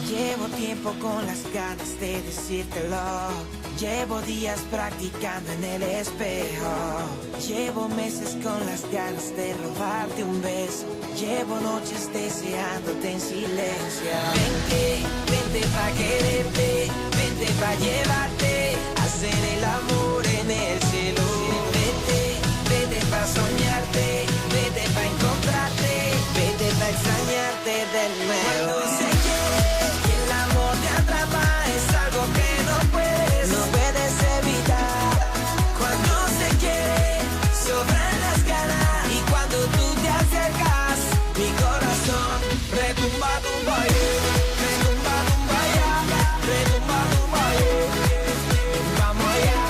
Llevo tiempo con las ganas de decírtelo. Llevo días practicando en el espejo. Llevo meses con las ganas de robarte un beso. Llevo noches deseándote en silencio. Vente, vente pa' quererte, vente pa' llevarte, hacer el amor en el cielo. Vete, vete pa' soñarte, vete pa' encontrarte, vete pa' extrañarte de nuevo. Cuando se quiere y el amor te atrapa, es algo que no puedes, no puedes evitar. Cuando se quiere, sobran las ganas. Y cuando tú te acercas, mi corazón retumba, tumba, yeah. Retumba, tumba, ya. Retumba, tumba, yeah. Vamos allá.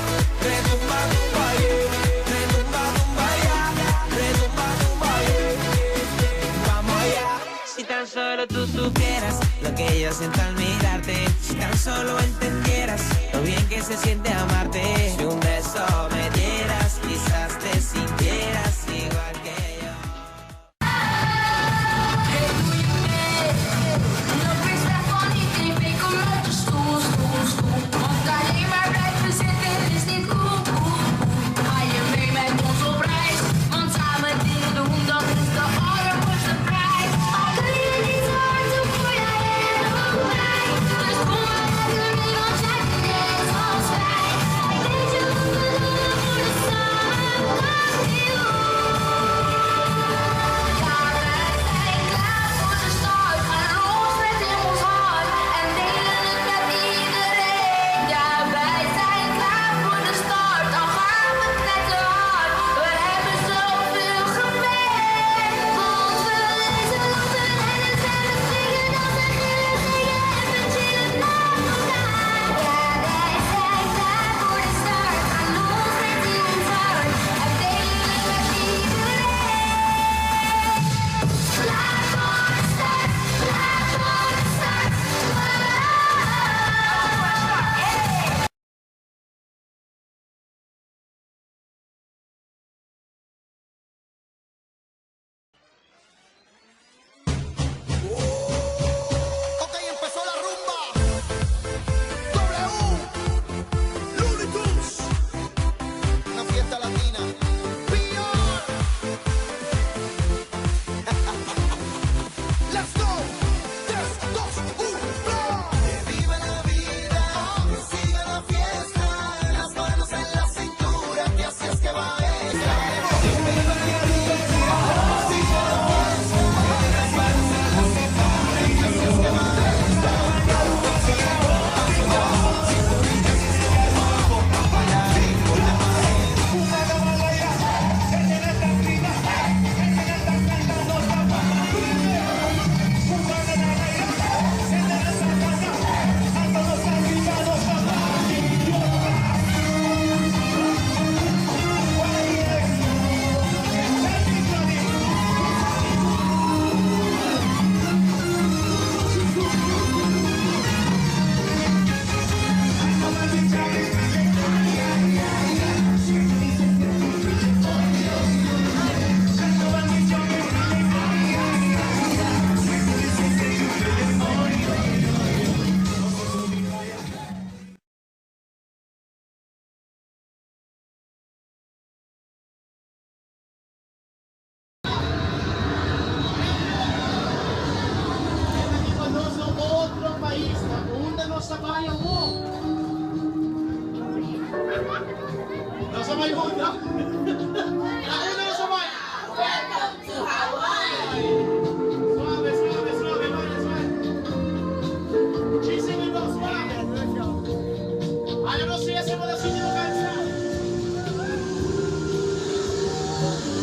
Retumba, tumba, yeah. Retumba, tumba, ya. Retumba, tumba, yeah. Vamos allá. Si tan solo tú supieras lo que yo siento al mirarte. Si tan solo entendieras lo bien que se siente amarte. Si un beso me dieras, quizás te sintieras igual que yo. Hey, doe je mee? Loop eens weg van die tv, kom uit je stoel, stoel, stoel. Want alleen maar blijven zitten is niet cool, cool, cool. Ga je mee met ons op reis? Want samen dingen doen, dat is de allermooiste prijs. Al kun je niet zo hard, dan voel jij het ook mij. Dus kom maar lekker mee, want jij bent net als wij. Weet je wat we doen? We worden samen kampioen. Ja, wij zijn klaar voor de start. Gaan los met in ons hart en delen het met iedereen. Ja, wij zijn klaar voor de start. Al gaan we knetterhard. We hebben zoveel gemeen. Want we lezen, lachen, rennen, zwemmen, springen, dansen, gillen, zingen en we chillen met elkaar. Ja, wij zijn klaar voor de start. Gaan los met in ons hart en delen het met iedereen. Klaar voor de start, klaar voor de start. Hey! Ok, empezó la rumba. W. Luny Tunes. Una fiesta latina. PR. Let's go. 3, 2, 1, blow. Que viva la vida, que siga la fiesta. Las manos en la cintura, que así es que va esta. Que viva la vida, que siga la fiesta. Las manos en la cintura, que así es que va esta. Nos otro pais, na unda nos ta bay awor. Nos ta bay unda. Na unda nos ta bay. Welcome to Hawaii! Suave, suave, suave, vaya, suave. Muchísimo suave. Ay, no sé si puede sentir cansado.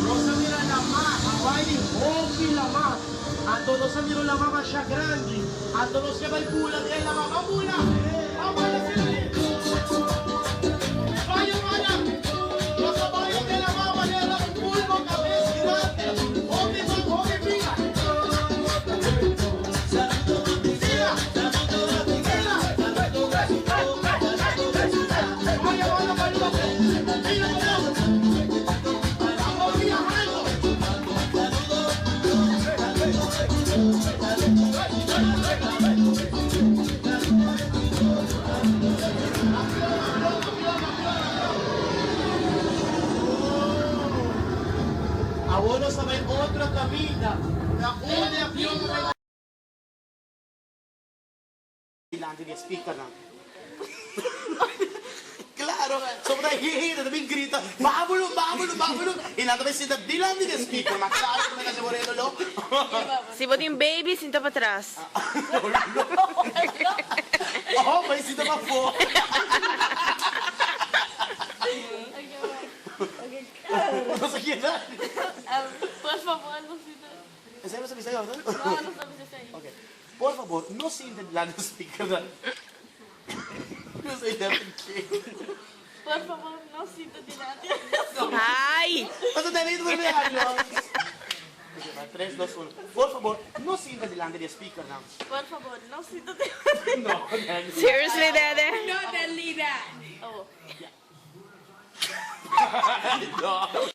Nos a mira lama, Hawaii, hopi lama. Anto nos a mira lama masha grandi. Anto nos ke bay bula den lama. Ban bula. Ban bula, sí. Vaya, vaya. Nos a bay den lama, manera un pulpo cabes grandi. Hopi man, hopi mira. Mira. Mira. Vaya, vaya, vaya. Mira cómo. Estamos viajando. bai otro kaminda. Na unda e avion ta bai? Dilanti di e speakernan. Claro, sobra hende ta bin grita, Baha volum, baha volum, baha volum. I nan ta bai sinta dilanti di e speaker, ma claro cu nan ta hasi bo rendo lo. Si bo tin baby, sinta patras. Oh, bai sinta pafó. Nos a keda. Por favor, no sinta. Esei nos a bisa yo, no? No, nos a bisa esei. Ok. Por favor, no sinta dilanti di speakernan. Nos a yega ke. Por favor, no sinta dilanti. Ay! Nos a tene itu por biaha, no? Ok, ba, tres, dos, uno. Por favor, no sinta dilanti di e speakernan. Por favor, no sinta dilanti. No, Dani. Seriously, Dede? No, Delida. Oh. No.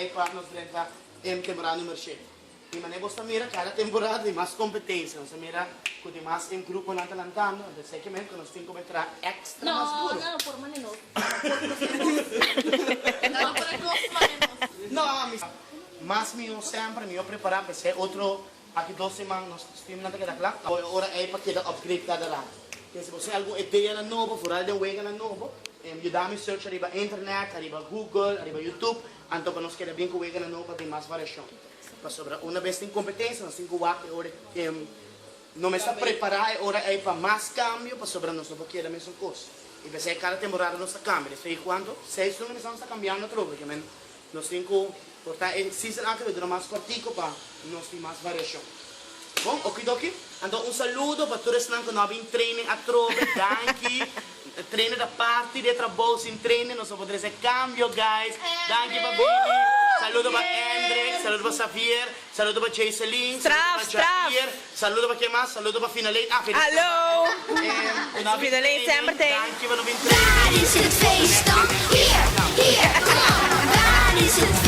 Ei pa nos drenta e temporada numero shete. Di manera bos ta mira kada temporada tin mas competencia. Nos ta mira cu tin mas e gruponan ta lantando. Entonces esaki men cu nos tin cu traha extra mas duro. No, no por mane nos. No por cos mane nos. No, mi mas miho semper miho prepara p'esei otro aki dos siman nos teamnan ta keda kla. E ora ei pa keda upgrade kada rato. Ke si bo tin algun ideanan nobo, foral den weganan nobo, yuda mi search ariba internet, ariba Google, ariba YouTube, anto pa nos keda bien ku weganan nobo pa tin mas variashon. Pasobra una bes tin kompetensia nos tin ku wak e ora no mester prepará e ora ei pa mas kambio pasobra nos no por keda mesun kos. I p'esei kada temporada nos ta kambia. Despues di kuantu? Seis luna mester nos ta kambiando atrobe. Ke men nos tin ku por ta e season aki lo dura mas kòrtiku pa nos tin mas variashon. Bon, okidoki. Anto un saludo pa tur esnan ku no a bin training atrobe. Danki. Trainer ta parti di e trabou. Sin trainer nos no por trese kambio, guys. Danki pa bini. Saludo pa Hendrik, saludo pa Xavier, saludo pa Jayceline, saludo pa Jair, saludo pa ken mas? Saludo pa Finaleit. Ah, Finaleit. Hallo! Ku no a bin Finaleit training. semper t'ei. Danki pa no bin training. Waar is het feest dan? Hier, hier, kom! Waar is het.